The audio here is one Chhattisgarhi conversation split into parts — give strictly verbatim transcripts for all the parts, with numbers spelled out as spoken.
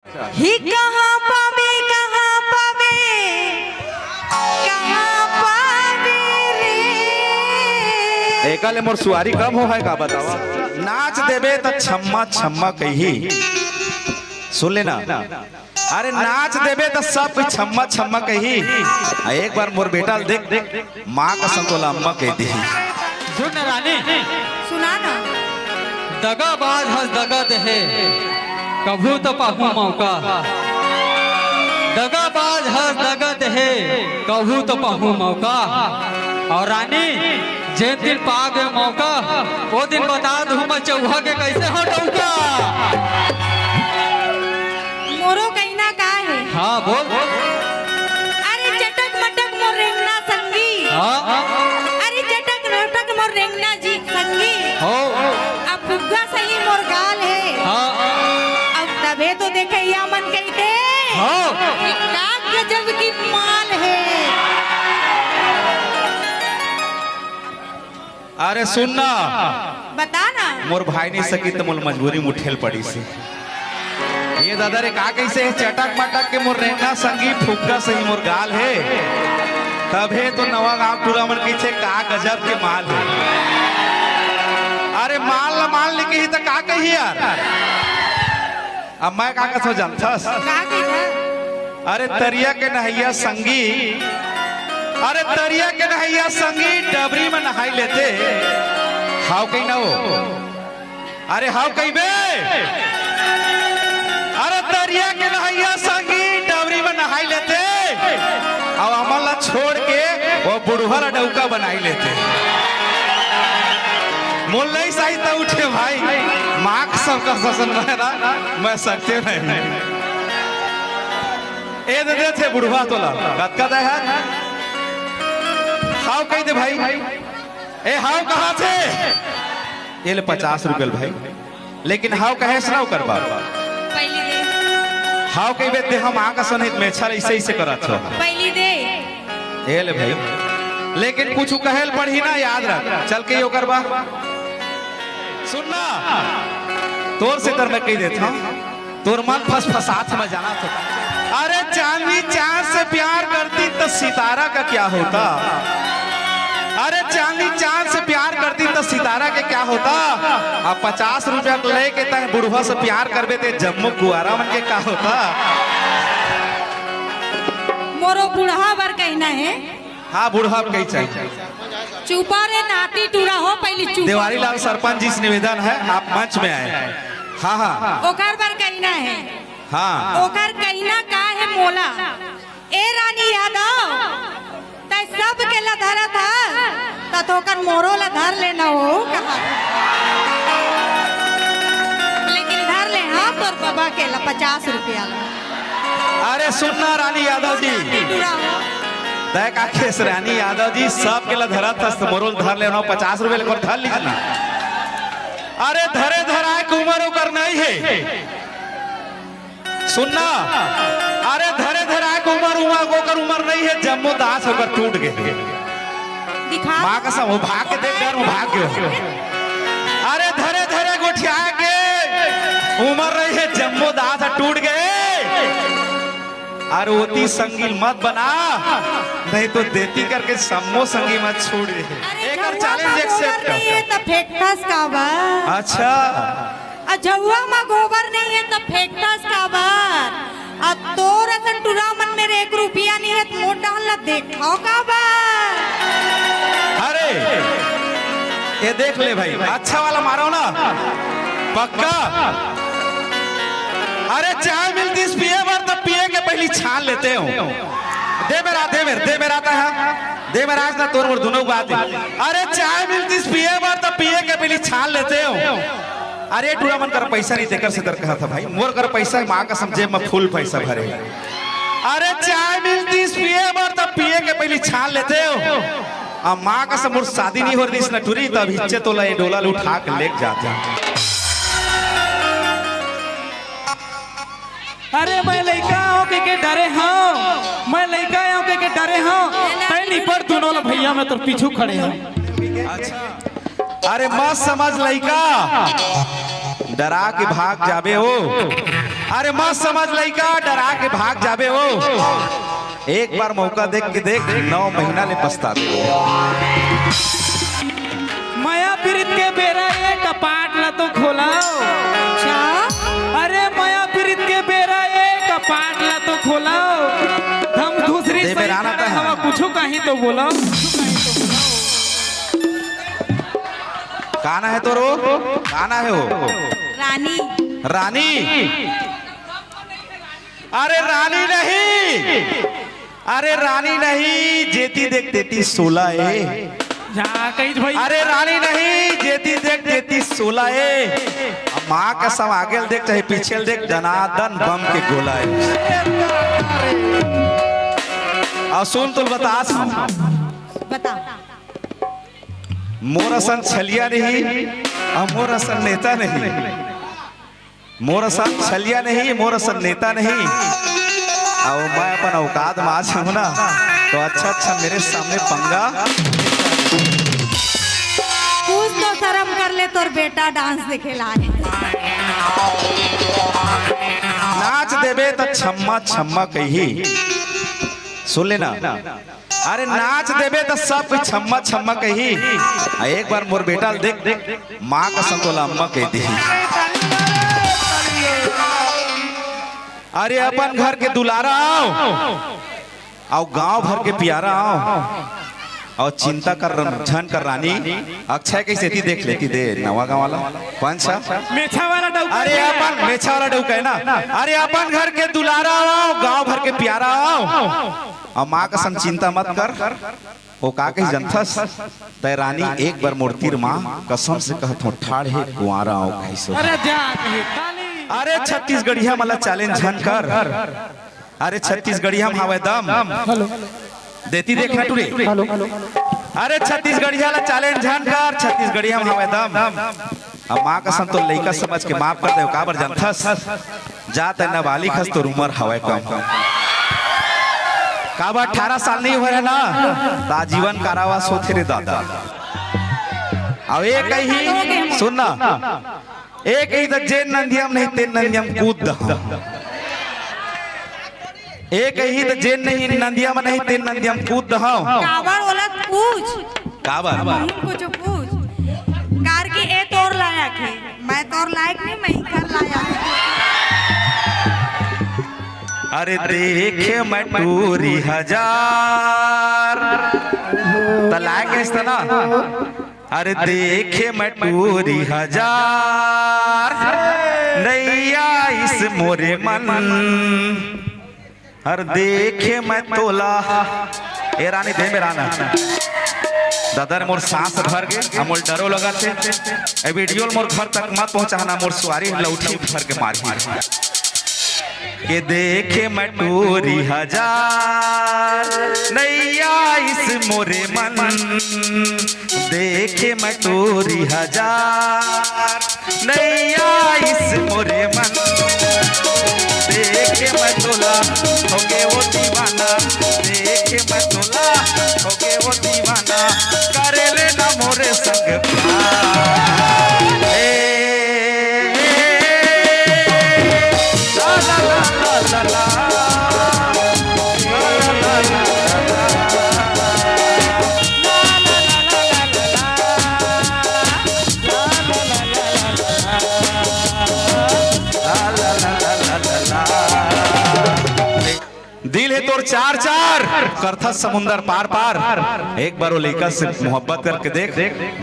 ही कहाँ पाबे, कहाँ पाबे, कहाँ पाबे रे? एका ले मोर सुवारी कम हो है का बतावा? नाच देबे त छम्मा छम्मा कही। सुन लेना, अरे नाच देबे त सब कुछ छम्मा छम्मा कही। आ एक बार मोर बेटा ल देख, देख, माँ कसम तोला अम्मा कह दी। सुन रानी, सुना ना। दगाबाज हस दगा देहे, कभू तो पाहूं मौका। दगाबाज हस दगा देहे, कभू तो पाहूं मौका। और रानी, जेन दिन पागे मौका, ओ दिन बता दूं मैं चौहा के कैसे हो डौका। मोरो कहिना का हे? हाँ, बोल। अरे चटक मटक मोर रेंगना संगी। हाँ। अरे चटक मटक मोर रेंगना जी संगी। हो। अब फुग्गा सही मोर गाल हे। हाँ। अब तभे तो देखइया मन कहिथे। हाँ। कि का गजब की माल हे। अरे सुन ना। बता ना। मोर भाई नहीं सकी त मोर मजबूरी म उठे ल पड़िस हे। ए दादा रे, का कहिसे हे? चटक मटक के मोर रेंगना संगी, फुग्गा सही मोर गाल हे। तभे तो नवा गांव टूरा मन कहिथे का गजब के माल हे। अरे माल ला माल नइ कही त का कही यार? अब मैं का कथों जानथस? का कहिथे? अरे तरिया के नहइया संगी, अरे तरिया के नहइया संगी, डबरी म नहाई लेते। हाव कही ना हो? अरे हाव कही बे? अरे तरिया के नहइया संगी, डबरी म नहाई लेते। अब हमन ला छोड़ के वो बुढ़वा ला डौका बनाई लेते। मोर नहीं सही त उठे भाई, माँ कसम का ससन रहे ना, मैं सकते नहीं। ए दे देथे बुढ़वा तोला, कतका दे हे? हाव कही दे भाई। ए हाव कहाथे? ए ले पचास रुपया ल भाई। लेकिन हाव कहेस ना ओकर बाद। पहिली दे। हाव कहिबे ते हम आका सनित में छल ऐसे ऐसे करत हो। पहिली दे। ए ले भाई। लेकिन कुछ कहे ल पड़ही ना, याद रख। चल के ओकर बाद। सुन ना। तोर से तर मैं कही देत हूँ। तोर मन फसफसात म जानत हो। अरे चांदनी चांद से प्यार करती तो सितारा का क्या होता? अरे चांदनी चांद से प्यार करती तो सितारा के क्या होता? अब पचास रुपया के लेके तंय बुढ़वा से प्यार करबे ते जम्मो कुआरा मन के का होता? मोरो बुढ़वा बर कहिना हे। हाँ, बुढ़वा कही चाहिए। चुपा रे नाती टूरा हो, पहिली चुपा। देवारी लाल सरपंच जी से निवेदन है, आप मंच में आए। हाँ, हाँ। ओकर बर कहिना हे। हाँ। ओकर कहिना का हे मोला? ए रानी यादव, तंय सब के ला धरत हस, त थोकन मोरो ला धर लेना हो कहा। लेकिन धर ले हाँ तोर बबा के ला पचास रुपया ला। अरे सुन ना रानी यादव जी। टूरा हो। तंय का कहेस रानी यादव जी, सब के ला धरत हस त मोरो ला धर लेना, पचास रुपया ले कोन धर लीस ना। अरे धरे धराए के उमर ओकर नहीं हे। सुन ना, अरे धरे धराए के उमर, उमर, ओकर उमर नहीं हे, जम्मो दांत ओकर टूट गे। दिखा। माँ कसम, वो भाग के देख, डर में भाग गे। अरे धरे धरे गोठियाए के उमर नहीं हे, जम्मो दांत टूट गे। अरे ओती संगी ल मत बना, नहीं तो देती करके सम्मो संगी मत छोड़ दे। अरे एकर झउहा challenge म accept गोबर कर। नहीं हे त फेंकथस काबर? अच्छा। अ झउहा म गोबर नहीं हे त फेंकथस काबर? अ तोर असन टूरा मन मेर एक रुपया नहीं हे त मोर डाहन ला देखथव काबर? अरे, ये देख ले भाई, अच्छा वाला मारो ना, पक्का। अरे चाय मिलतीस पिए बर त पिए के पहिली छान लेते हो। दे मेरा, दे मेरे, दे मेरा त हाँ। दे मेरा आज ना तोर मोर दुनों बात। अरे चाय मिलतीस पिए बर त पिए के पहिली छान लेते हो। अरे टूरा मन कर पैसा नहीं, तेकर से तर कहा था भाई, मोर कर पैसा हे, माँ कसम जेब में full पैसा भरे। अरे चाय मिलतीस पिए बर त पिए के पहिली छान लेते हो। अब माँ कसम मोर शादी नहीं हो रहीस ना टूरी, तब हिच्चे तोला ये डोला ल उठा के लेके जाते। अरे मैं लइका हंव कहिके डरे हंव, मैं लइका हंव कहिके डरे हंव, तैं निपट दुनों ला भैया, मैं तोर पीछू खड़े हंव। अच्छा। अरे मत समझ लइका, डरा के भाग जाबे हो। अरे मत समझ लइका, डरा के भाग जाबे वो। एक बार मौका देख के देख, नौ महीना ले पछताबे वो। मया पीरित के बेरा ए कपाट ला तो खोलाओ। अच्छा। अरे मया पीरित के बेरा ए कपाट ला तो खोलाओ। हम दूसरी दे सही बेरा ना खड़ा तो है। हवा, कुछू कहीं तो बोलो। का ना है तोरो? का ना है वो? रानी। रानी? अरे रानी नहीं, अरे रानी नहीं, जेती देख तेती सोला ए। जा कहीं भाई। अरे रानी नहीं, जेती देख तेती सोला ए। अब माँ कसम, आगे ल देख चाहे पीछे ल देख, दनादन बम के गोला ए। अउ सुन, तुल बता, सुन। बता। मोर असन छलिया नहीं, अउ मोर असन नेता नहीं। मोर असन छलिया नहीं, मोर असन नेता नहीं। अउ मैं अपन औकात में आ जाऊं ना, तो अच्छा अच्छा मेरे सामने पंगा। कुछ तो शर्म कर ले, तोर बेटा डांस देखे ला आए। नाच देबे त छम्मा छम्मा कही। सुन लेना। अरे नाच देबे त सब कोई छम्मा छम्मा कही। आ एक बार मोर बेटा ल देख, माँ कसम तोला अम्मा कह दी। अरे अपन घर के दुलारा आव, अउ गांव भर के प्यारा आव, अउ चिंता कर झन कर रानी। अक्षय के सेती देख लेती दे नवा गांव वाला पंच ह। मेछा वाला डौका अरे है। अपन मेछा वाला डौका है ना। अरे अपन घर के दुलारा आव, गांव भर के प्यारा आव, अउ माँ कसम चिंता मत कर। ओ का कही जनथस? तै रानी एक बार मोर तीर माँ कसम से कहत हो ठाढ़ हे कुंवारा आव कही सो। अरे जा कही ताली। अरे छत्तीसगढ़िया मला challenge झन कर। अरे छत्तीसगढ़िया म हावय दम। हेलो। देती देख ना टूरे। हेलो। अरे छत्तीसगढ़िया ला challenge झन कर, छत्तीसगढ़िया म हावय दम। अब माँ कसम तो लइका समझ के माफ कर दे, काबर जानथस? जा तै नाबालिग हस, तोर उमर हवय कम। काबर अठारह साल नहीं होय ना, त आजीवन कारावास होथे रे दादा। अब एक ही, सुन ना, एक ही त जेन नंदिया म नहीं, तेन नंदिया म कूद दहा। एक ही त जेन नहीं नंदिया म नहीं, तेन नंदिया म कूद दहा। काबर ओला पूछ। काबर? कुछ पूछ। कार की ए तोर लायक है, मैं तोर लायक नहीं, मैं इकर लायक हूँ। अरे देखे मैं टूरी हजार, त लायक है इस तना। अरे देखे मैं टूरी हजार, नैया इस मोरे मन। अरे देखे मैं तोला, ए रानी दे मेरा ना। दादा रे मोर सांस भर गे, अउ मोर डरो लगथे। ए video ल मोर घर तक मत पहुंचाना, मोर सुवारी लौठी भर के मारही। के देखे मैं टूरी हजार, नैया इस मोरे मन। देखे मैं टूरी हजार, नैया इस मोरे मन। देखे मैं तोला होगे वो दीवाना, देखे मैं तोला होगे वो दीवाना, करे लेना मोरे संग प्यार। ए, ला, ला, ला। दिल हे तोर चार चार, करथस समुंदर पार पार। एक बार वो लइका से मोहब्बत करके देख,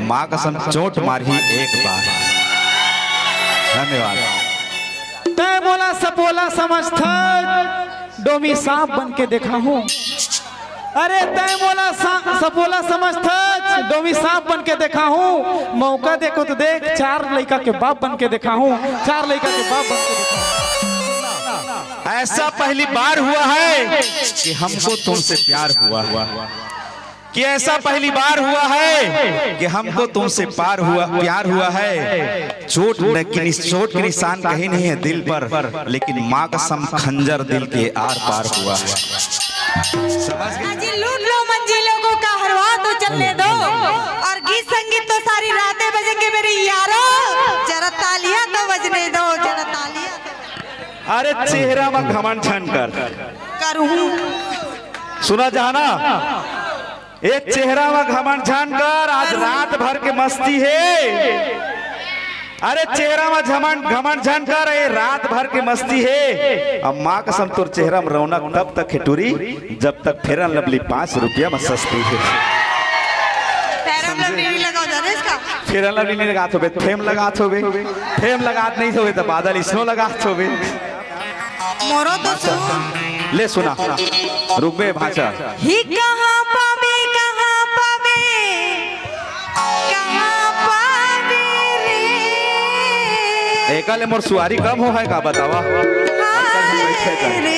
माँ कसम चोट मारही एक बार। धन्यवाद। तै मोला सपोला समझथस, डोमी सांप बन के देखाहूं। अरे तै मोला सा-, सपोला समझथस, डोमी सांप बन के देखाहूं। मौका देखो तो देख, चार लइका के बाप बन के देखाहूं, चार लइका के बाप बन के देखाहूं। ऐसा पहली बार हुआ है कि हमको तुमसे प्यार हुआ। कि ऐसा पहली बार हुआ है कि हमको तुमसे पार हुआ, प्यार हुआ है। चोट न, कि निस-, चोट के निशान कहीं नहीं है दिल पर, लेकिन माँ कसम खंजर दिल के आर पार हुआ है। समझ गए? जी लूट लो मंजिलों को, कहरवा तो चलने दो। और गीत संगीत तो सारी रातें बजेंगे मेरे यारो, जरा तालियां तो बजने दो, जरा तालियां तो। अरे चेहरा म घमंड झन कर। करूं। सुना जहाना, ए चेहरा म घमंड झन कर, आज रात भर के मस्ती हे। अरे चेहरा म घमंड, घमंड झन कर, ए रात भर के मस्ती हे। अब माँ कसम तोर चेहरा म रौनक तब तक हे टूरी, जब तक फेरन लवली पाँच रुपया म सस्ती हे। फेरन लवली नहीं लगाओ जा रहे इसका। फेरन लवली नहीं लगात होबे, फेम लगात होबे। फेम लगात नहीं होबे त बादल स्नो लगात होबे। मोरो तो सुन। ले सुना, रुकबे भांचा। ही कहाँ पाबे, कहाँ पाबे, कहाँ पाबे रे? एका ले मोर सुआरी कम हो है का बतावा? हाय रे।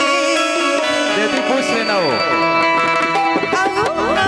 दे दी पूछ लेना हो। अहू ना।